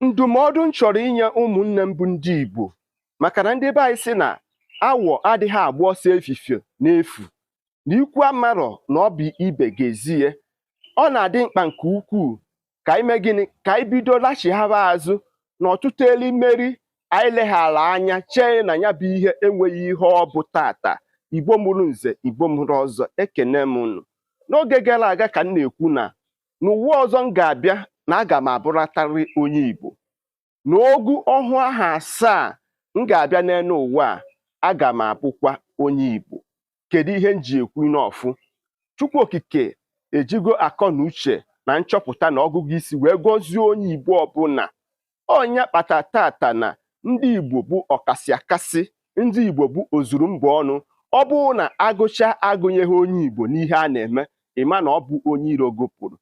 Ndụmọdụ m chọrọ inye ụmụnne m bụ ndị Igbo, maka na ndị be anyị sị na awọ adịghị agba ọsọ efifie n'efu, na ikwu amarọ na ọ bụ ibe ga-ezi ya. Ọ na-adị mkpa nke ukwuu ka anyị mee gịnị? Ka anyị bido lachighaba azụ na ọtụtụ elimeri anyị leghara anya, chee na ya bụ ihe enweghị ihe ọ bụ tata. Igbo mụrụ nze, Igbo mụrụ ọzọ, ekene m unu. N'oge gara aga ka m na-ekwu na n'ụwa ọzọ m ga-abịa na aga m abụratarị onye Igbo. N'ogu ọhụụ ahụ asaa m ga-abịa n'elu ụwa a, aga m abụkwa onye Igbo. Kedu ihe m ji ekwu n'ọfụ? Chukwu Okike ejigo akọ na uche na nchọpụta na ọgụgụ isi wee gọzie onye Igbo ọbụla. Ọnya kpata tata na ndị Igbo bụ ọkasị akasị, ndị Igbo bụ ozuru mba ọnụ. Ọ bụrụ na agụcha agụnyeghị onye Igbo n'ihe a na-eme, ịma na ọ bụ onye iro gụpụrụ.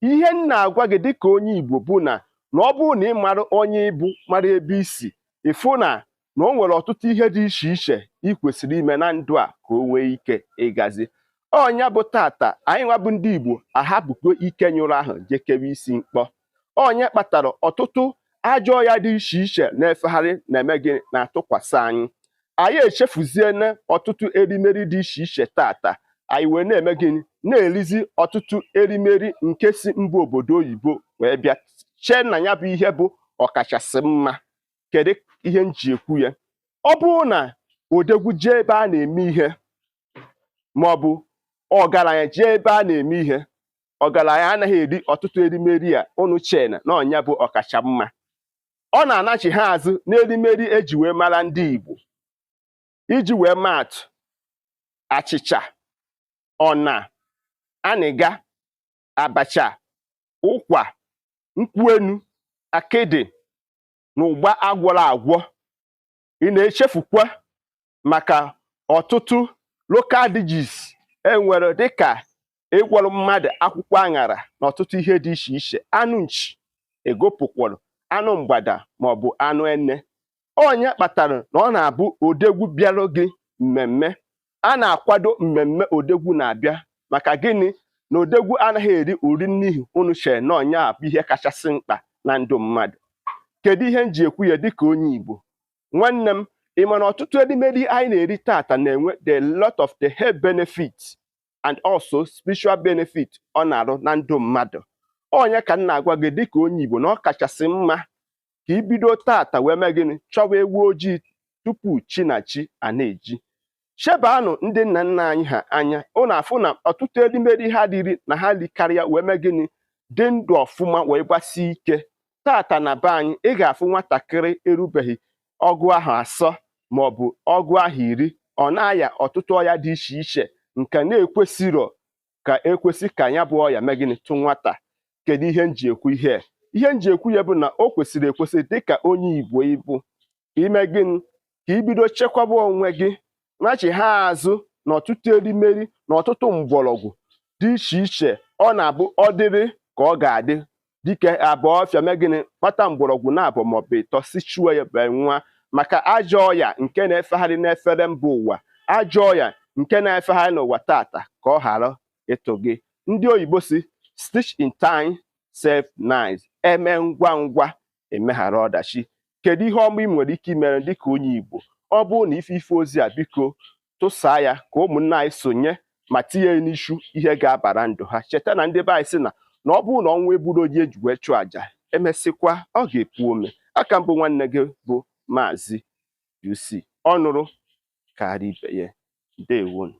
Ihe m na-agwa gị dịka onye Igbo bụ na ọ bụrụ na ị mara onye ịbụ, mara ebe isi, ịfụ na na o nwere ọtụtụ ihe dị iche iche ị kwesịrị ime na ndụ a ka o nwee ike ịgazi. Ọnya bụ tata anyị nwa bụ ndị Igbo ahapụgo ike nyụrụ ahụ jekewe isi mkpọ. Ọnya kpatara ọtụtụ ajọ ọya dị iche iche na-efegharị na-eme gị na-atụkwasị anyị. Anyị echefuziene ọtụtụ erimeri dị iche iche tata, anyị wee na-eme gịnị? Na-erizi ọtụtụ erimeri nke si mba obodo oyibo wee bịa, chee na ya bụ ihe bụ ọkachasị mma. Kedu ihe m ji ekwu ya? Ọ bụrụ na odegwu jee ebe a na-eme ihe, maọbụ ọgaranya jee ebe a na-eme ihe, ọgaranya anaghị eri ọtụtụ erimeri a unu chee na ọnya bụ ọkacha mma. Ọ na-anachi ha azụ n'erimeri eji wee mara ndị Igbo. Iji wee maa atụ, achịcha, ọna, anịga, abacha, ụkwa, nkwụ enu, akịdị na ụgba agwọrọ agwọ. Ị na-echefukwa maka ọtụtụ local dishes enwere, dịka ịgwọrọ mmadụ akwụkwọ aṅara na ọtụtụ ihe dị iche iche, anụ nchi egopụkwọrọ, anụ mgbada maọbụ anụ ene. Ọnya kpatara na ọ na-abụ odegwu bịarụ gị mmemme a na-akwado mmemme, odegwu na-abịa, maka gịnị? Na odegwu anaghị eri uri n'ihi unu chere na ọnya bụ ihe kachasị mkpa na ndụ mmadụ. Kedu ihe m ji ekwu ya dịka onye Igbo? Nwanne m, ị ma na ọtụtụ erimeri anyị na-eri tata na-enwe the lot of the health benefits and also spiritual benefit ọ na-arụ na ndụ mmadụ. Ọnya ka m na-agwa gị dịka onye Igbo na ọ kachasị mma ka ibido tata wee mee gịnị? Chọwa ewu ojii tupu chi na chi a na-eji. Chebanụ ndị nna nna anyị ha anya, ụnụ afụ na ọtụtụ erimeri ha riri na ha rikarịa wee mee gịnị? Dị ndụ ọfụma wee gbasie ike. Tata na be anyị, ị ga-afụ nwatakịrị erubeghị ọgụ ahụ asọ maọbụ ọgụ ahụ 10, ọ na-aya ọtụtụ ọya dị iche iche nke na-ekwesịrọ ka ekwesị ka ya bụ ọya mee gịnị? Tụ nwata. Kedu ihe m ji ekwu ihe? Ihe m ji ekwu ya bụ na o kwesịrị ekwesị dịka onye Igbo ịbụ ime gịnị? Ka ibido chekwaba onwe gị, nachi ha azụ na ọtụtụ erimeri na ọtụtụ mgbọrọgwụ dị iche iche ọ na-abụ ọ dịrị ka ọ ga-adị dike abụọ ọfịa, mee gịnị? Kpata mgbọrọgwụ na abụọ maọbụ ịtọ, sichuo ya bee nwa, maka ajọ ọya nke na-efegharị n'efere mba ụwa, ajọ ọya nke na-efegharị n'ụwa tata, ka ọ ghara ịtụ gị. Ndị oyibo si "stitch in time save nine", eme ngwa ngwa emeghara ọdachi. Kedu ihe ọma ị nwere ike imere dịka onye Igbo? Ọ bụrụ na ife ife ozi a, biko tụsaa ya ka ụmụnne anyị sonye ma tinye ya n'ishu ihe ga-abara ndụ ha. Cheta na ndị be anyị sị na na ọ bụrụ na ọnwụ egburu onye eji wee chụọ àjà, emesịkwa ọ ga-epu ome. Aka mbụ nwanne gị bụ Maazị UC. Ọ nụrụ karịa ibe ya. Ndewonu.